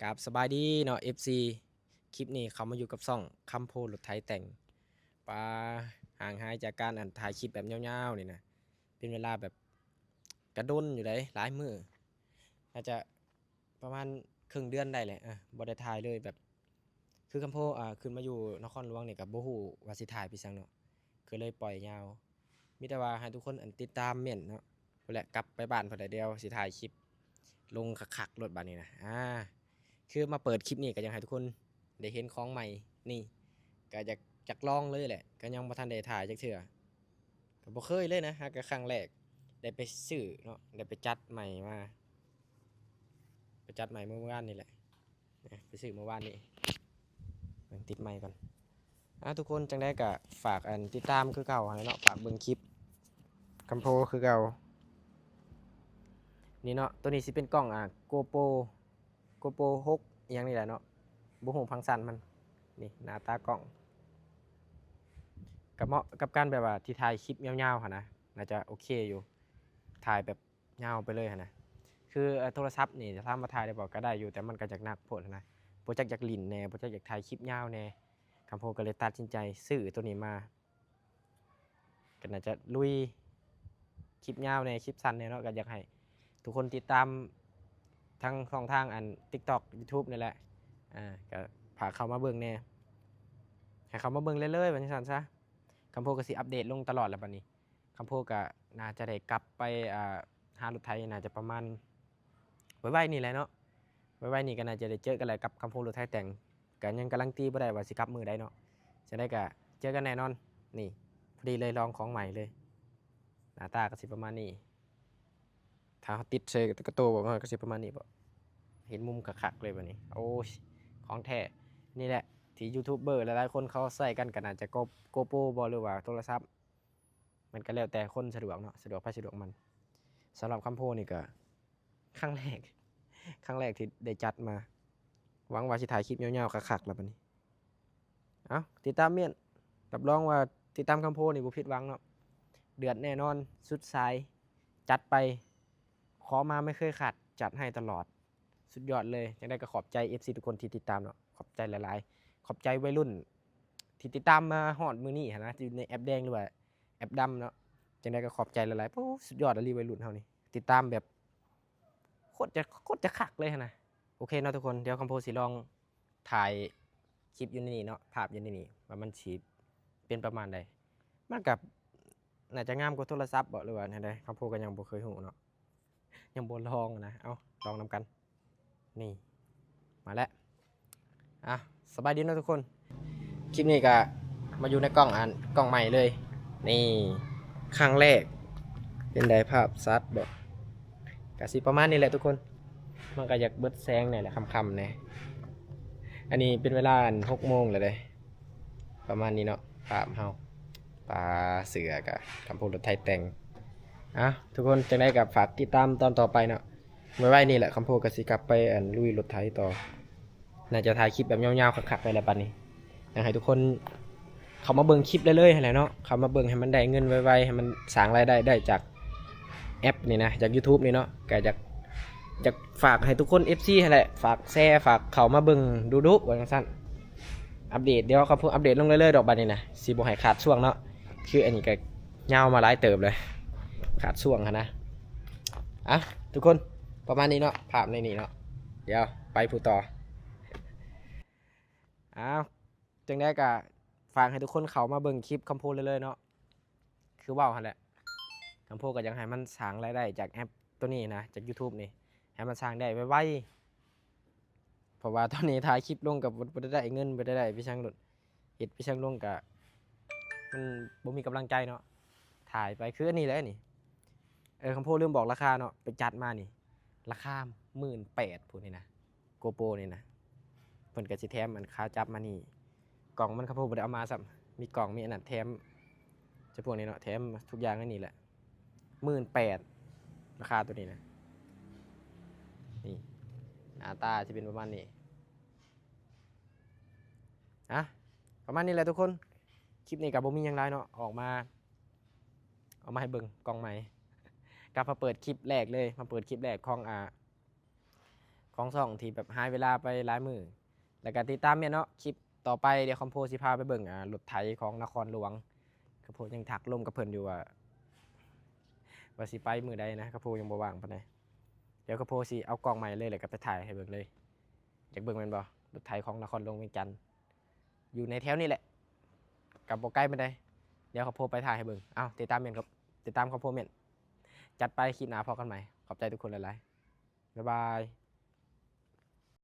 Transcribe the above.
ກາບສະບາຍດີເນາະ ເອັຟຊີ ຄລິບນີ້ເຂົ້າມາຢູ່ກັບຊ່ອງຄຳໂພລົດໄຖແຕ່ງ. ປາ ຫ່າງຫາຍຈາກການ ອັນ ຖ່າຍຄລິບແບບຍາວໆນີ້ນະ ເປັນເວລາແບບກະດົນຢູ່ເດ ຫຼາຍມື້ ໜ້າຈະປະມານເຄິ່ງເດືອນໄດ້ແຫຼະ ເອີ ບໍ່ໄດ້ຖ່າຍເລີຍ. ແບບຄືຄຳໂພ ອາ ຂຶ້ນມາຢູ່ນະຄອນຫຼວງນີ້ ກໍບໍ່ຮູ້ວ່າຊິຖ່າຍໄປຫຍັງເນາະ ກໍເລີຍປ່ອຍຍາວ. ມີແຕ່ວ່າໃຫ້ທຸກຄົນ ອັນ ຕິດຕາມເມັ້ນເນາະ ພຸ້ນແຫຼະ ກັບໄປບ້ານພຸ້ນແຫຼະ ດຽວຊິຖ່າຍຄລິບລົງຄັກໆໂລດບາດນີ້ນະ. ອາ ຄືມາເປີດຄລິບນີ້ກໍຢາກໃຫ້ທຸກຄົນໄດ້ເຫັນຂອງໃໝ່ນີ້ ກໍຢາກ ຢາກລອງເລີຍແຫຼະ ກໍຍັງບໍ່ທັນໄດ້ຖ່າຍຈັກເທື່ອ ກໍບໍ່ເຄີຍເລີຍນະ ຫາກໍຄັ້ງແລກໄດ້ໄປຊື້ເນາະ ໄດ້ໄປຈັດໃໝ່ມາ ໄປຈັດໃໝ່ເມື່ອວານນີ້ແຫຼະ. ນະ ໄປຊື້ເມື່ອວານນີ້ ເບິ່ງ ຕິດໄມກ່ອນ. ອາ ທຸກຄົນ ຈັ່ງໃດກໍຝາກ ອັນ ຕິດຕາມຄືເກົ່າຫັ້ນແຫຼະເນາະ ຝາກເບິ່ງຄລິບຄຳໂພຄືເກົ່າ. ນີ້ເນາະ ໂຕນີ້ຊິເປັນກ້ອງ ອາ ໂກໂປ ໂກໂປຫົກ ອີ່ຫຍັງນີ້ແຫຼະເນາະ ບໍ່ຮູ້ຟັງຊັນມັນ. ນີ້ໜ້າຕາກ້ອງ ກໍເໝາະກັບການແບບວ່າທີ່ຖ່າຍຄລິບຍາວໆຫັ້ນນະ ໜ້າຈະໂອເຄຢູ່ ຖ່າຍແບບ ຍາວໄປເລີຍຫັ້ນນະ. ຄື ເອີ ໂທລະສັບນີ້ຖາມວ່າຖ່າຍໄດ້ບໍ່ ກໍໄດ້ຢູ່ ແຕ່ມັນກໍຢາກໜັກໂພດຫັ້ນນະ ບໍ່ຈັກຢາກຫຼິ້ນແດ່ ບໍ່ຈັກຢາກຖ່າຍຄລິບຍາວແດ່. ຄຳໂພກໍເລີຍຕັດສິນໃຈຊື້ໂຕນີ້ມາ ກໍໜ້າຈະລຸຍຄລິບຍາວແດ່ ຄລິບສັ້ນແດ່ເນາະ. ກໍຢາກໃຫ້ທຸກຄົນຕິດຕາມທາງຊ່ອງທາງ ອັນ TikTok YouTube ນີ້ແຫຼະ ອາ ກໍຝາກເຂົ້າມາເບິ່ງແດ່ ໃຫ້ເຂົ້າມາເບິ່ງເລື້ອຍໆ ວ່າຈັ່ງຊັ້ນຊະ. ຄຳໂພກໍຊິອັບເດດລົງຕະຫຼອດແຫຼະບັດນີ້. ຄຳໂພກໍໜ້າຈະໄດ້ກັບໄປ ອ່າ ຫາລົດໄຖ ໜ້າຈະປະມານໄວໆນີ້ແຫຼະເນາະ ໄວໆນີ້ກໍໜ້າຈະໄດ້ເຈີກັນແຫຼະກັບຄຳໂພລົດໄຖແຕ່ງ. ກໍຍັງກາຣັນຕີບໍ່ໄດ້ວ່າຊິກັບມື້ໃດເນາະ ຈັ່ງໃດກໍເຈີກັນແນ່ນອນ. ນີ້ ພໍດີເລີຍ ລອງຂອງໃໝ່ເລີຍ ໜ້າຕາກໍຊິປະມານນີ້. ຖ້າເຮົາຕິດໃສ່ກະໂຕບໍ່ ມັນກໍຊິປະມານນີ້ບໍ ເຫັນມຸມຄັກໆເລີຍບັດນີ້. ໂອ້ຍ ຂອງແທ້ ນີ້ແຫຼະທີ່ຢູທູບເບີຫຼາຍໆຄົນເຂົາໃຊ້ກັນ ກໍໜ້າຈະໂກ ໂກໂປບໍ ຫຼືວ່າໂທລະສັບ ມັນກໍແລ້ວແຕ່ຄົນສະດວກເນາະ ສະດວກໃຜສະດວກມັນ. ສຳລັບຄຳໂພນີ້ກໍຄັ້ງແລກ ຄັ້ງແລກທີ່ໄດ້ຈັດມາ ຫວັງວ່າຊິຖ່າຍຄລິບຍາວໆຄັກໆແລ້ວບັດນີ້. ເອົ້າ ຕິດຕາມເມັ້ນ ຮັບຮອງວ່າຕິດຕາມຄຳໂພນີ້ບໍ່ຜິດຫວັງເນາະ ເດືອດແນ່ນອນ ສຸດສາຍ ຈັດໄປ ຂໍມາໄມ່ເຄີຍຂາດ ຈັດໃຫ້ຕະຫຼອດ ສຸດຍອດເລີຍ. ຈັ່ງໃດກໍຂອບໃຈເອັຟຊີທຸກຄົນທີ່ຕິດຕາມເນາະ ຂອບໃຈຫຼາຍໆ ຂອບໃຈໄວລຸ້ນທີ່ຕິດຕາມມາຮອດມື້ນີ້ຫັ້ນນະ ຢູ່ໃນແອັບແດງ ຫຼືວ່າແອັບດຳເນາະ. ຈັ່ງໃດກໍຂອບໃຈຫຼາຍໆ ໂອ້ ສຸດຍອດອີ່ຫຼີໄວລຸ້ນເຮົານີ້ ຕິດຕາມແບບໂຄດຈະ ໂຄດຈະຄັກເລີຍຫັ້ນນະ. ໂອເຄເນາະທຸກຄົນ ດຽວຄຳໂພຊິລອງ ຖ່າຍຄລິບຢູ່ໃນນີ້ເນາະ ພາບຢູ່ໃນນີ້ ວ່າມັນຊິເປັນປະມານໃດ. ມັນກໍໜ້າຈະງາມກວ່າໂທລະສັບບໍ ຫຼືວ່າແນວໃດ ຄຳໂພກໍຍັງບໍ່ເຄີຍຮູ້ເນາະ ຍັງບໍ່ລອງນະ. ເອົ້າ ລອງນຳກັນ ນີ້ ມາແລ້ວ. ອ່ະ ສະບາຍດີເນາະທຸກຄົນ ຄລິບນີ້ກໍມາຢູ່ໃນກ້ອງ ອັນ ກ້ອງໃໝ່ເລີຍ ນີ້ ຄັ້ງແລກ. ເປັນໃດ ພາບຊັດບໍ? ກະຊິປະມານນີ້ແຫຼະທຸກຄົນ ມັນກະຢາກເບິດແສງແດ່ແຫຼະ ຄ່ຳໆແດ່. ອັນນີ້ເປັນເວລາ ອັນ ຫົກໂມງແລ້ວເດ້ ປະມານນີ້ເນາະ ພາບເຮົາ ປາ ເສື້ອກະຄຳໂພລົດໄຖແຕ່ງ. ເອົ້າ ທຸກຄົນ ຈັ່ງໃດກະຝາກຕິດຕາມຕອນຕໍ່ໄປເນາະ ໄວໆນີ້ແຫຼະ ຄຳໂພກະຊິກັບໄປ ອັນ ລຸຍລົດໄຖຕໍ່. ໜ້າຈະຖ່າຍຄລິບແບບຍາວໆຄັກໆໄປແລ້ວບັດນີ້ ຢາກໃຫ້ທຸກຄົນເຂົ້າມາເບິ່ງຄລິບເລື້ອຍໆຫັ້ນແຫຼະເນາະ ເຂົ້າມາເບິ່ງໃຫ້ມັນໄດ້ເງິນໄວໆ ໃຫ້ມັນສ້າງລາຍໄດ້ໄດ້ຈາກແອັບນີ້ນະ ຈາກຢູທູບນີ້ເນາະ. ກະຢາກ ຢາກຝາກໃຫ້ທຸກຄົນ ເອັຟຊີຫັ້ນແຫຼະ ຝາກແຊ ຝາກເຂົ້າມາເບິ່ງດຸໆ ວ່າຈັ່ງຊັ້ນ. ອັບເດດ ດຽວຄຳໂພອັບເດດລົງເລື້ອຍໆດອກ ບັດນີ້ນະ ຊິບໍ່ໃຫ້ຂາດຊ່ວງເນາະ. ຄືອັນນີ້ກະຍາວມາຫຼາຍເຕີບເລີຍ ຂາດຊ່ວງຫັ້ນນະ. ອ່ະ ທຸກຄົນ ປະມານນີ້ເນາະ ພາບໃນນີ້ເນາະ ດຽວໄປຜູ້ຕໍ່. ອ້າວ ຈັ່ງໃດກະຝາກໃຫ້ທຸກຄົນເຂົ້າມາເບິ່ງຄລິບຄຳໂພເລື້ອຍໆເນາະ ຄືເວົ້າຫັ້ນແຫຼະ ຄຳໂພກະຢາກໃຫ້ມັນສ້າງລາຍໄດ້ຈາກແອັບໂຕນີ້ນະ ຈາກຢູທູບນີ້ ໃຫ້ມັນສ້າງໄດ້ໄວໆ ເພາະວ່າຕອນນີ້ຖ່າຍຄລິບລົງກະບໍ່ ບໍ່ໄດ້ໄດ້ເງິນ ບໍ່ໄດ້ໄດ້ໄປຫຍັງໂລດ ເຮັດໄປຫຍັງລົງກະມັນບໍ່ມີກຳລັງໃຈເນາະ ຖ່າຍໄປຄືອັນນີ້ແຫຼະນີ້. ເອີ ຄຳໂພລືມບອກລາຄາເນາະ ໄປຈັດມານີ້ ລາຄາໝື່ນແປດພຸ້ນນີ້ນະ ໂກໂປນີ້ນະ. ເພິ່ນກະຊິແຖມອັນຂາຈັບມານີ້ ກ້ອງມັນຄຳໂພບໍ່ໄດ້ເອົາມາຊ້ຳ ມີກ້ອງມີອັນນັ້ນແຖມ ຈະພວກນີ້ເນາະ ແຖມທຸກຢ່າງໃນນີ້ແຫຼະ ໝື່ນແປດ ລາຄາໂຕນີ້ນະ. ນີ້ ໜ້າຕາຊິເປັນປະມານນີ້. ອ່ະ ປະມານນີ້ແຫຼະທຸກຄົນ ຄລິບນີ້ກະບໍ່ມີຫຍັງຫຼາຍເນາະ ອອກມາ ເອົາມາໃຫ້ເບິ່ງກ້ອງໃໝ່ ກັບມາເປີດຄລິບແລກເລີຍ ມາເປີດຄລິບແລກຂອງ ອ່າ ຂ ປ່ອງຊ່ອງທີ່ແບບຫາຍເວລາໄປຫຼາຍມື້. ແລ້ວກໍຕິດຕາມແມ່ນເນາະ ຄລິບຕໍ່ໄປ ດຽວຄຳໂພຊິພາໄປເບິ່ງ ອ່າ ລົດໄຖຂອງນະຄອນຫຼວງ. ຄຳໂພຍັງຖາກລົມກັບເພິ່ນຢູ່ວ່າ ວ່າຊິໄປມື້ໃດນະ ຄຳໂພຍັງບໍ່ວ່າງປານໃດ. ດຽວຄຳໂພຊິເອົາກ້ອງໃໝ່ເລີຍ ແລ້ວກໍໄປຖ່າຍໃຫ້ເບິ່ງເລີຍ. ຢາກເບິ່ງແມ່ນບໍ່? ລົດໄຖຂອງນະຄອນຫຼວງວຽງຈັນ ຢູ່ໃນແຖວນີ້ແຫຼະ ກໍບໍ່ໄກປານໃດ. ດຽວຄຳໂພໄປຖ່າຍໃຫ້ເບິ່ງ. ເອົາ ຕິດຕາມແມ່ນ ຕິດຕາມຄຳໂພແມ່ນ. ຈັດໄປ ຄລິບໜ້າພໍ້ກັນໃໝ່. ຂອບໃຈທຸກຄົນຫຼາຍໆ. ບາຍບາຍ.